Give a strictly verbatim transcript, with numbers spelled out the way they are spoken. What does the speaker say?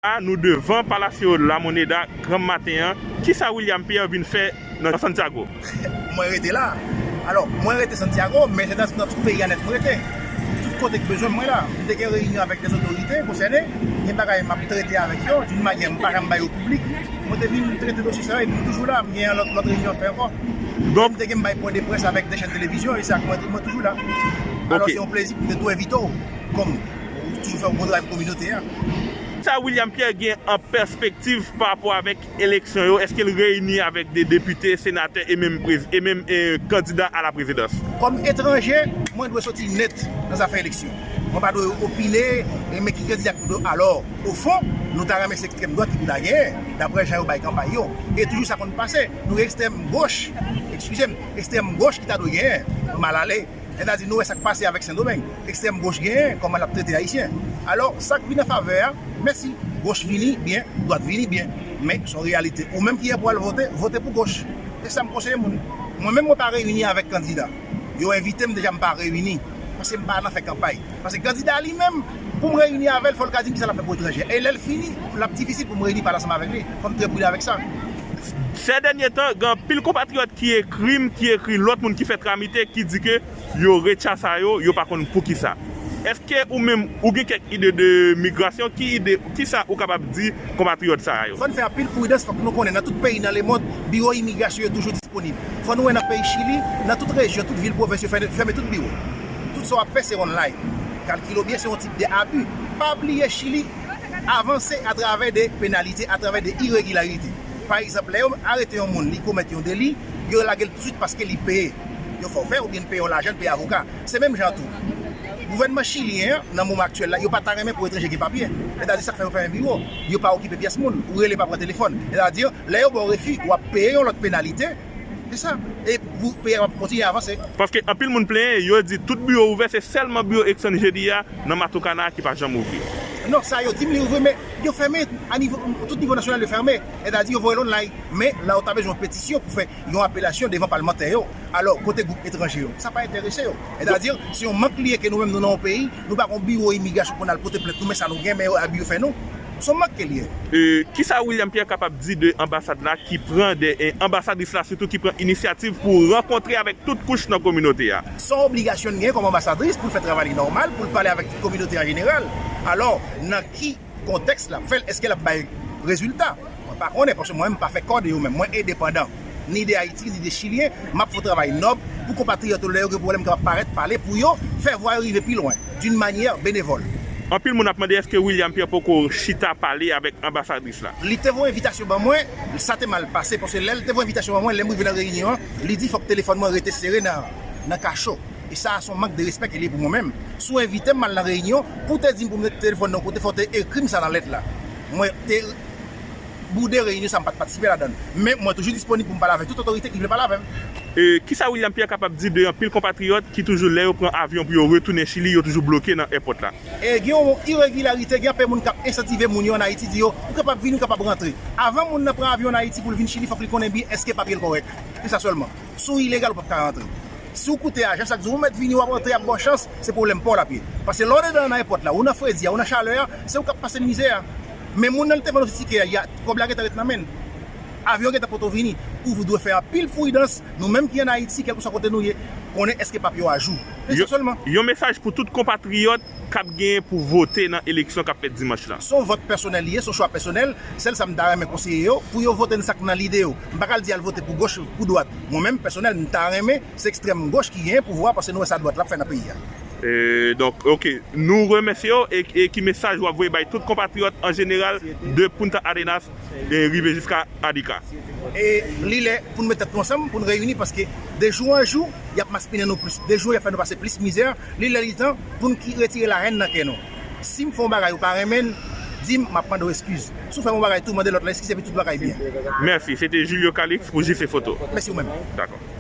La, nou devan Palacio La Moneda, granm maten an. Kisa William Pierre vin fè nan Santiago? Mwen rete la. Alò, mwen rete Santiago, men se nan, nan tout peyi a nèt mwen rete. Tout kote k bezwen mwen la. M te gen reyinyon avèk lèzotorite konsène, gen bagay m ap trete avèk yo, d'une manière m pa janm bay yo piblik. Mwen te vin trete dosye sa yo, epi m toujou la, m gen lòt, lòt reyinyon fè ankò. Donk, m te gen m bay pwen de près avèk de chèn televizyon, e sa k mwen, mwen toujou la. Alò, se yon plezi pou m te tou envite w, kòm ou toujou fè yon bon travay pou kominote a. Sa William Pierre gen an pèspektiv pa rapò avèk eleksyon yo? Èske l reyini avèk de depite, senatè e menm prez-, e menm, e, kandida a la prezidans? Kòm etranje, mwen dwe soti nèt nan zafè eleksyon. Mwen pa dwe opine, e, men ki kandida ki pou dwe. Alò, o fon, nou ta renmen se ekstrèm dwat ki pou ta genyen, daprè jan yo bay kanpay yo. E toujou sa konn pase, nou gen ekstrèm goch, eskize m, ekstrèm goch ki ta dwe genyen. Mwen mal ale. Sètadi, nou wè sa k pase avèk Sendomeng. Ekstrèm goch genyen, kòman l ap trete Ayisyen. Alò, sa k vin an favè a, mèsi. Goch vini byen, dwat vini byen. Men, se yon reyalite. Ou menm ki gen pou al vote, vote pou goch. Se sa m konseye moun. Mwen menm, mwen pa reyini avèk kandida. Yo envite m deja, m pa reyini. Paske m pa nan fè kanpay. Paske kandida a li menm, pou m reyini avè l, fò l ka di m kisa l ap fè pou etranje. E lè l fini, l ap difisil pou m reyini pale ansanm avèk li. Fò m trè pridan avèk sa. Sè dènye tan, gen anpil konpatriyòt ki ekri m, ki ekri lòt moun ki fè tramite, ki di ke yo retya sa yo, yo pa konn poukisa. Èske ou menm, ou gen kèk ide de migrasyon? Ki ide, kisa ou kapab di konpatriyòt sa yo? Fò n fè anpil pridans, fòk nou konnen nan tout peyi nan lemonn, biwo imigrasyon yo toujou disponib. Fò nou wè nan peyi Chili, nan tout rejyon, tout vil, pwovens, yo fè-, fèmen tout biwo. Tout sa w ap fè, se online. Kalkile w byen, se yon tip de abi. Pa bliye, Chili avanse atravè de penalite, atravè de iregilarite. Pa egzanp, lè yo arete yon moun, li komèt yon deli, yo lage l touswit paske li peye. Yo fè w fè oubyen l peye yon lajan, l peye avoka. Se menm jan tou. Gouvènman chilyen an, nan moman aktyèl la, yo pa ta renmen pou etranje gen papye. Sètadi sa k fè yo fèmen biwo. Yo pa okipe pyès moun. Ou rele pa pran telefòn. Sètadi, lè yo ba w refi, w ap peye yon lòt penalite. Se sa. E pou peyi a ap kontinye avanse. Paske anpil moun plenyen, yo di tout biwo ouvè, se sèlman biwo Exxon Jedi a nan Matoucana ki pa janm ouvri. Non, sa yo di m li ouvri, men yo fèmen a nivo, tout nivo nasyonal yo fèmen. Sètadi yo voye l online. Men la ou ta bezwen yon petisyon pou fè yon apelasyon devan palmantè yo. Alò, kote gwoup etranje yo? Sa pa enterese yo. Sètadi, se yon mank li ye ke nou menm nou nan yon peyi, nou pa gon biwo imigrasyon pou n al pote plent nou, men sa nou gen, men yo abi yo fè nou. Se yon mank ke li ye. E, kisa William Pierre kapab di de anbasad la ki pran de, e, anbasadris la sitou ki pran inisyativ pou rankontre avèk tout kouch nan kominote a? Se yon obligasyon n gen kòm anbasadris pou l fè travay li nòmal, pou l pale avèk tout kominote an jeneral. Alò, nan ki kontèks l ap fè l, èske l ap bay rezilta? Mwen pa konnen, paske mwen menm m pa fè kò de yo menm. Mwen endepandan. Ni de Ayiti, ni de Chilyen, m ap fè yon travay nòb pou konpatriyòt yo lè yo gen pwoblèm kapab parèt, pale pou yo, fè vwa yo rive pi lwen, d'une manière bénévole. Anpil moun ap mande èske William Pierre poko chita pale avèk anbasadris la? Li te voye envitasyon ban mwen, sa te mal pase, paske lè l te voye envitasyon ban mwen, lè m rive nan reyinyon an, li di fòk telefòn mwen rete sere nan, nan kacho. E sa a se yon mank de respè ke li ye pou mwen menm. Si w envite m al nan reyinyon, pou w te di m pou m mete telefòn nan yon kote, fò w te ekri m sa nan lèt la. Mwen te boude reyinyon sa, m pa t patisipe ladan l. Men mwen toujou disponib pou m pale avèk tout otorite ki vle pale avè m. E kisa William Pierre kapab di de anpil konpatriyòt ki toujou, lè yo pran avyon pou yo retounen Chili, yo toujou bloke nan èpòt la? E gen yon iregilarite, gen anpil moun k ap ensantive moun yo ann Ayiti, di yo, ou kapab vini, ou kapab rantre. Avan moun nan pran avyon ann Ayiti pou l vin Chili, fòk li konnen byen èske papye l kòrèk. Se sa sèlman. Si w ilegal, ou p ap ka rantre. Si w koute ajan, sa k di w mèt vini, w ap rantre, y ap ba w chans, se pwoblèm pa w l ap ye. Paske lè w dedan nan èpòt la, ou nan fredi a, ou nan chalè a, se ou k ap pase mizè a. Men moun nan, li te vann ou ti tikè a, kòb la gentan ret nan men l. Avyon gentan pote w vini. Ou dwe fè anpil pridans, nou menm ki ann Ayiti, kèlkeswa kote nou ye, konnen èske papye w ajou. Se sa sèlman. Yon mesaj pou tout konpatriyòt k ap genyen pou vote nan eleksyon k ap fèt dimanch lan? Se yon vòt pèsonèl li ye, se yon chwa pèsonèl. Sèl sa m ta renmen konseye yo, pou yo vote nan sa k nan lide yo. M pa ka al di al vote pou goch, pou dwat. Mwen menm, pèsonèl, m ta renmen se ekstrèm goch ki genyen pouvwa, paske nou wè sa dwat la ap fè nan peyi a. E, donk, oke, nou remèsye w e, e ki mesaj w ap voye bay tout konpatriyòt an jeneral de Punta Arenas e rive jiska Arica? E li lè pou n met tèt nou ansanm, pou n reyini, paske de jou an jou, y ap maspinen nou plis. De jou, y ap fè nou pase plis mizè. Li lè li tan pou n ki retire lahèn nan kè nou. Si m fè yon bagay ou pa renmen l, di m, m ap mande w eskiz. Si w fè m yon bagay tou, mande lòt la eskiz, epi tout bagay byen. Mèsi. Se te Julio Calix pou Jis e Foto. Mèsi ou menm. Dakò.